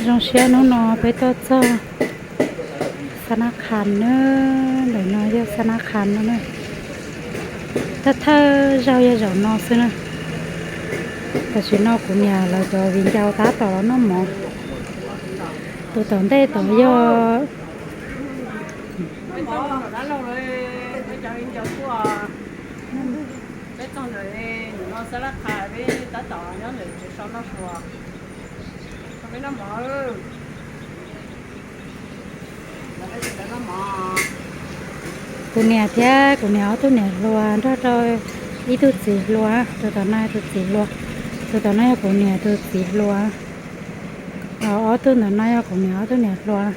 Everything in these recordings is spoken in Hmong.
Zoo siab hnub no peb tuaj txog Xab Nab Khas na, ntawm no yog Xab Nab Khas no na. Thawj thawj zaug yog zaum no xwb na. Tam sim no kuv niam lawv cov viv ncaus tab tom los noj mov. Tus tom ntej tod yog kuv niam thiab kuv niam ob tug niam hluas nrog rau ib tug txiv hluas, tus tom no tus txiv hluas, tus tom no yog kuv niam tus txiv hluas, ob tug ntawm no yog kuv niam ob tug niam hluas.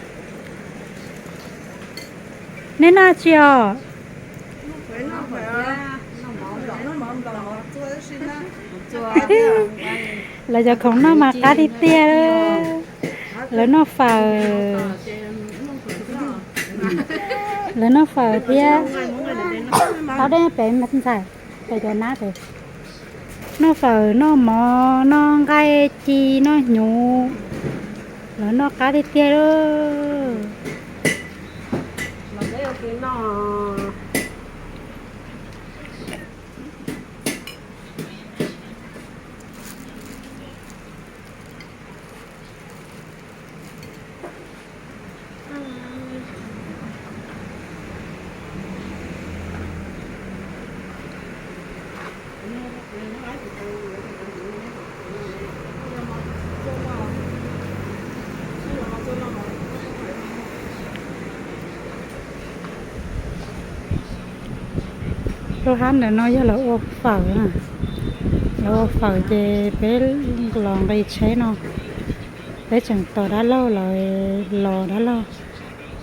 Nej noj tsi os? Lawv cov khoom noj mas qab tiag tiag. Lawv noj fawm, lawv noj fawm thiab. Tau dej pem ntxhais, pem cov nab pem. Noj fawm, noj mov, noj nqaij ci, noj hnyuv. Lawv noj qab tiag tiag lawm. Lub hab ntawm no yog lawv ua fawm na. Lawv ua fawm ces peb los nqis tsheb no. Peb tseem tos dab laug lawv los, dab laug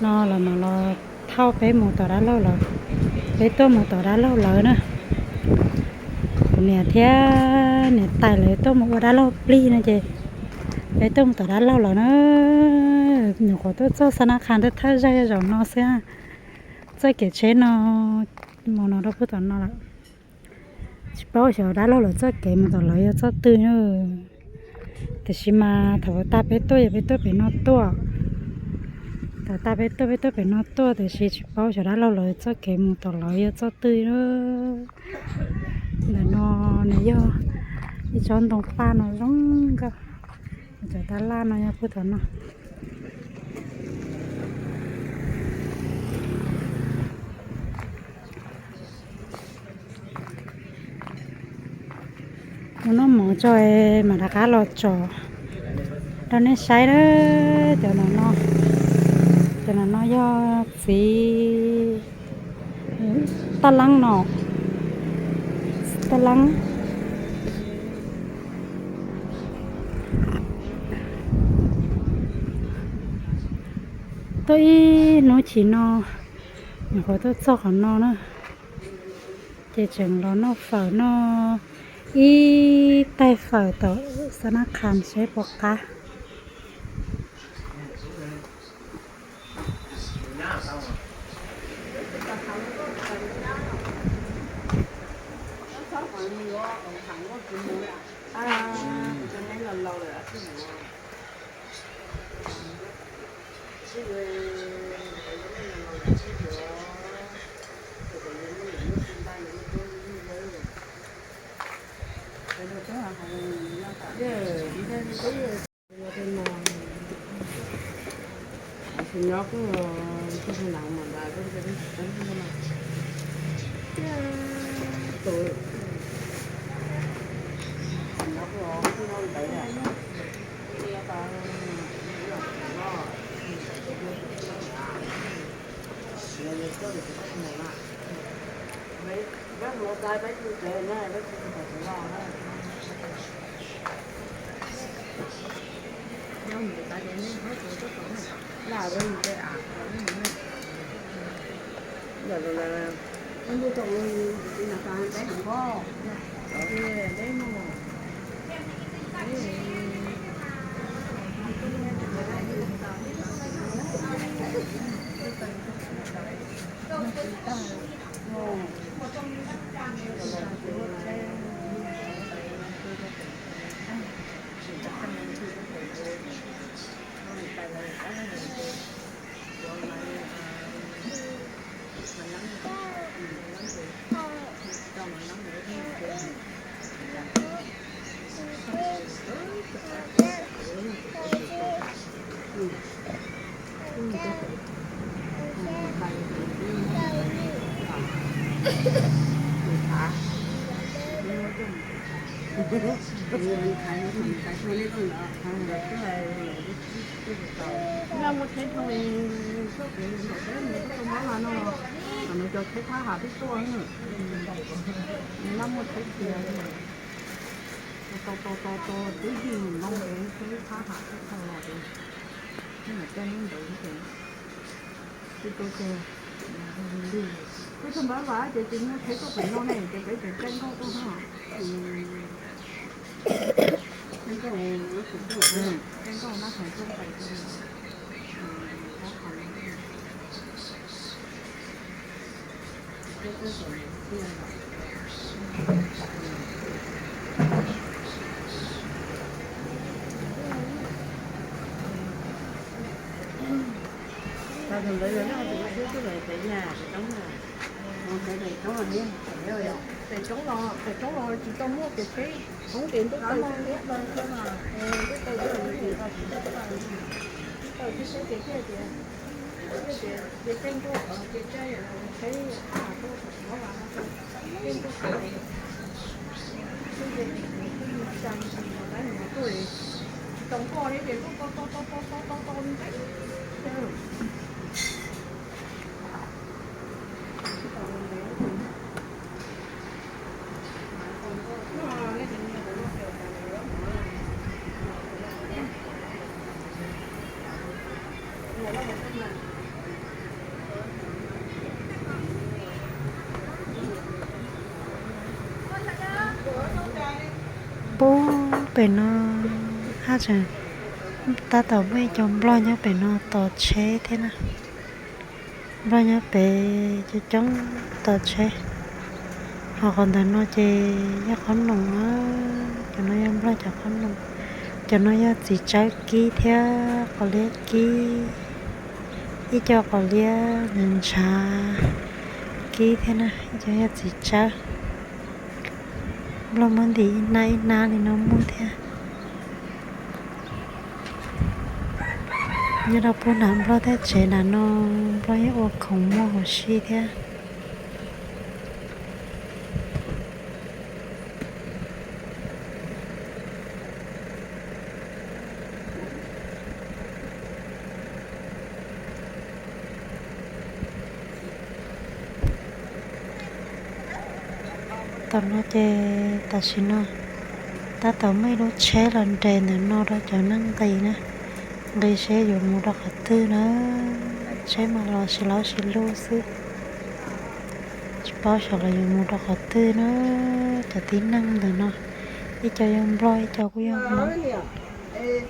no lawv mam los thauj peb mus tom dab laug lawv. Peb tuaj mus tom dab laug lawv na. Kuv niam thiab niam tais lawv tuaj mus ua dab laug plig no ces peb tuaj mus tom dab laug lawv na. Nyuam qhuav tuaj txog Xab Nab Khas ntawm thawj zaug yog zaum no xwb. Txoj kev tsheb no mus no rau puag tom no lawm. Tsis paub xyov dab laug lawv txoj kev mus tom lawv yog txoj twg na. Tiam sis mas thaum tag peb tuaj yog peb tuaj pem no tuaj. Thaum tag peb tuaj peb tuaj pem no tuaj tiam sis tsis paub xyov dab laug lawv txoj kev mus tom lawv yog txoj twg na. Ntawm no nws yog ib tsob ntoo paj no zoo nkauj. Cov tab laj no yog puag tom no. Mus noj mov tso mam rov qab los tsom rau nej saib na. Cov no, cov no yog txiv taj leeb no, taj leeb. Tuaj ib hnub chim no, nyuam qhuav tuaj txog qhov no na, ces tseem los noj fawm, noj ib tais fawm tom Xab Nab Khas seb puas qab. Noj muaj tsheb thoob li, txoj kev nram teb nws tau mab las no, nws cov tsheb thab ham twb tuaj, noj muaj tsheb tiag. Tau tau tau tau twb yim loo es tsheb thab ham twb tau los es, nyob nram tej ntawd ces twb tuaj ces, twb tau mab las ces tsis muaj tsheb tuaj pem no ne ces peb tseem caij nkauj tuaj no. Caij nkauj nab khoom tuaj pem. Pem roob los, pem roob los tsis tau muaj pem tsheb, roob ces ntuj taw thiab, ntuj taw thiab, ntuj taw thiab ces thiaj tias, thiaj tias ces caij ntuj ces caij tsheb thab tuaj, tsis tau nkoj thiab ces to to to to to to to ntev. Pub pem no haj tseem tab tom muaj ib co nplog nyob pem no tos tsheb thiab na. Nplog nyob pem coob coob tos tsheb. Ho qhov ntawm no ces yog qhob noom na, cov no yog nplog cov qhob noom. Cov no yog txiv tsawb kib thiab qos liab kib. Ib co qos liab ntshav ntshav kib thiab na, ib co yog txiv tsawb. Nplog muab ntim ib hnab ib hnab li no muag thiab. Nyob rau puag nram nplog tej tsev nram no, nplog yeej ua khoom muag huv si thiab. Tom no ces tam sim no tab tom muaj ib lub tsheb los nres ntawm no rau cov neeg nqis na, nqis seb yuav mus rau qhov twg na. Tsheb mas los sib laub sib lug xwb, tsis paub xyov los yuav mus rau qhov twg na. Cov tib neeg ntawm no ib co yog nplog ib co kuj yog hmoob.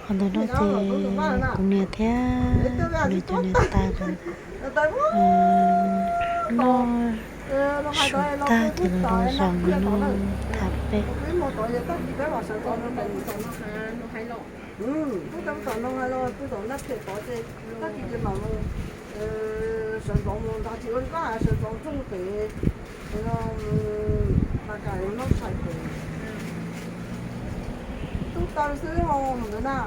Qhov ntawm no ces kuv niam thiab kuv niam cov niam tais lawv noj su tag ces lawv los zaum no tham pem. Tub taw xwb ho mus ntawd na.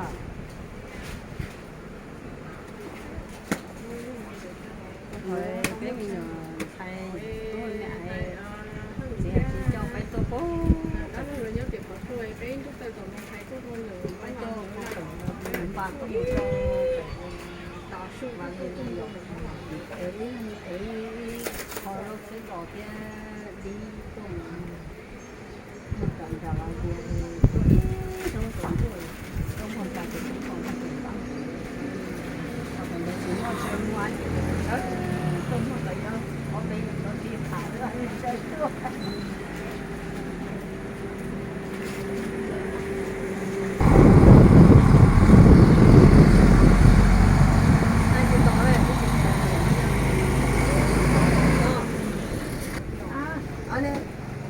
Peb me nyuam ntxhais tub niam txiv hais tsis coj peb tuaj pub, peb nyob pem qhov tsua peb ntuj taw tom me ntxhais tuaj hu nws, peb tuaj hu nws npa tuaj mus rau tom su mas nws ev ib qho lauj xwb los thiab dib tuaj mus. Muaj cov nras los tias tuaj ib hnub tsaus ntuj, tuaj muag tas ces tub mus no ces npam. Ho thaum ntawd tsis muaj tsheb muag ces sawv tuaj muag tau ob peb yam rau ntij tham xwb, sawv tuaj.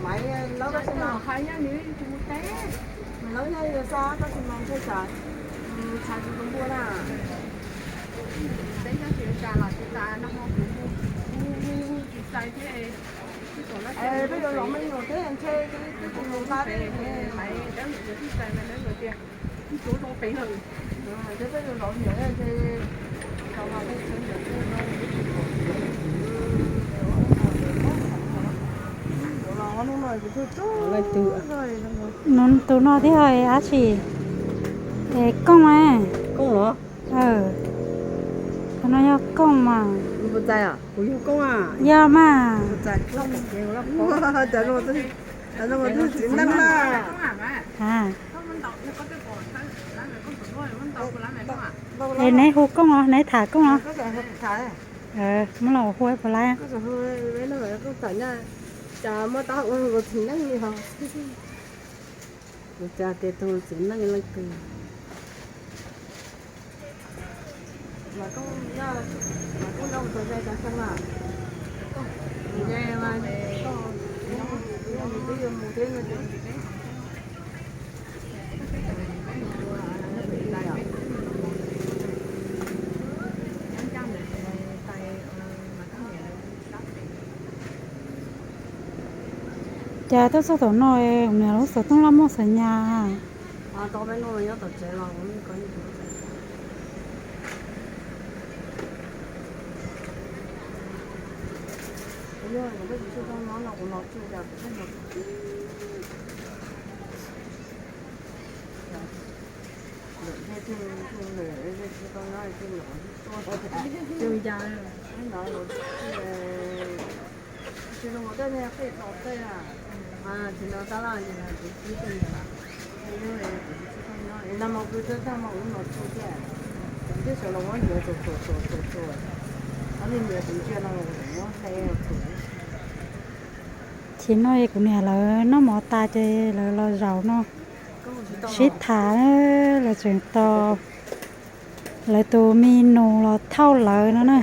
Maiv laub tab sis mas, maiv laub nyob yuav xa tab sis mas ntshai tsam, tshav tsis tu npua na. Peb nyob tsis tas los tsis tas no ho kuv hu hu hu tsis txais thiab. Peb yuav los me nyuam thiab ntshe twb tsis mus nqa thiab. Maiv dawb lwm yus tib txais mas dawb lwm tias ib cuv zoo pem lawm. Thiab peb yuav los me nyuam thiab ntshe tau mas peb tsev ntawm peb no twb tsis pom. Tus no thiab dab tsi? Es kooj a. Tus no yog kooj mas. Yog mas. Es neb hu kooj os, neb tham kooj os. Muab los hu puas laib? Cas tuaj txog tom no, niam lub xov tooj loj muaj xav nyas. Ces no kuv niam lawv noj mov tas ces lawv los zaum no sib tham, lawv tseem tos lawv tus me nus los thauj lawv no na.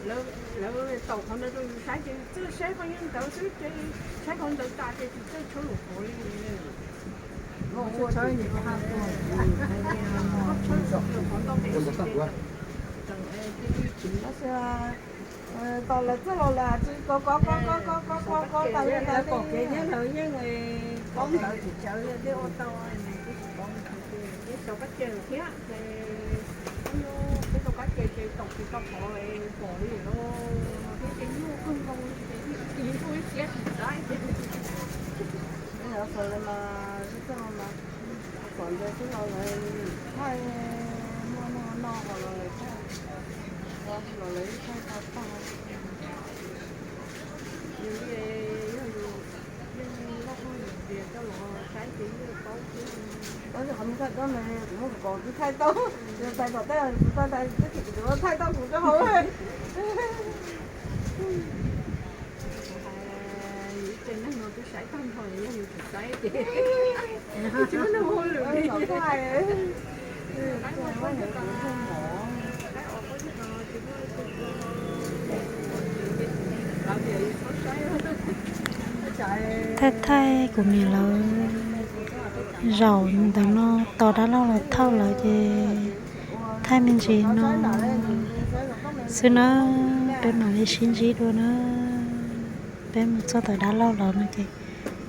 Lawv tau qhov ntawd rau yus saib ces txawj saib qhov ntawd xwb ces saib qhov ntawd tas ces tsis txawj tshawb lus qhov li. Tau lawv txawj los lawm tsis kov kov kov kov kov kov tas li ntawd li. Lawv yeej paub ntawd tsis tshawb li, ua tau tsis paub li. Peb tau qab ces ces tau tsis tau qhov pom li no thiab ces nyuaj kawg nkaus li ces yeej tsis ua ib siab tsis saib. Peb los xaus li mas, peb txoj no mas xom ntawd xwb los lawv thaij, muaj neeg noj los lawv thaij, los lawv thaij tag tag. Yus li yog yus yeej loj hlob yus tias coj los saib ces yeej paub xwb. Tab sis qhov me thaij tau no kuv muab kuv kaus twb thaij tau, thaij tau tej kuv thaij tau kuv rau hauv. Kuv hais yus ib tsev neeg no twb saib tag nrho, yog yus tsis saib ces tsis muaj neeg ua hauj lwm li. Thaij thaij kuv niam lawv zaum ntawm no tos dab laug los thauj lawv ces thaij me ntsis no xwb na. Peb mam li sib ntsib dua na. Peb mus txog tom dab laug lawv no ces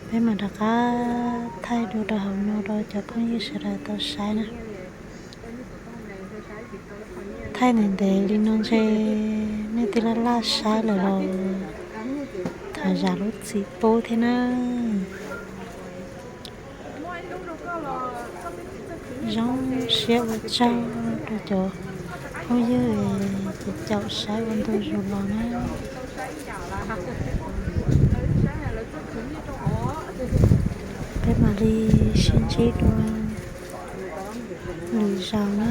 peb mam rov qab thaij dua rau hauv no rau cov phooj ywg sawv daws tau saib na. Thaij ntev ntev li no ntshe nej twb laj laj saib lawm los thov zam lub txim pub thiab na. Zoo siab ua tsaug rau cov phooj ywg ces caum saib ua ntu zus los na. Peb mam li sib ntsib dua lwm zaus na.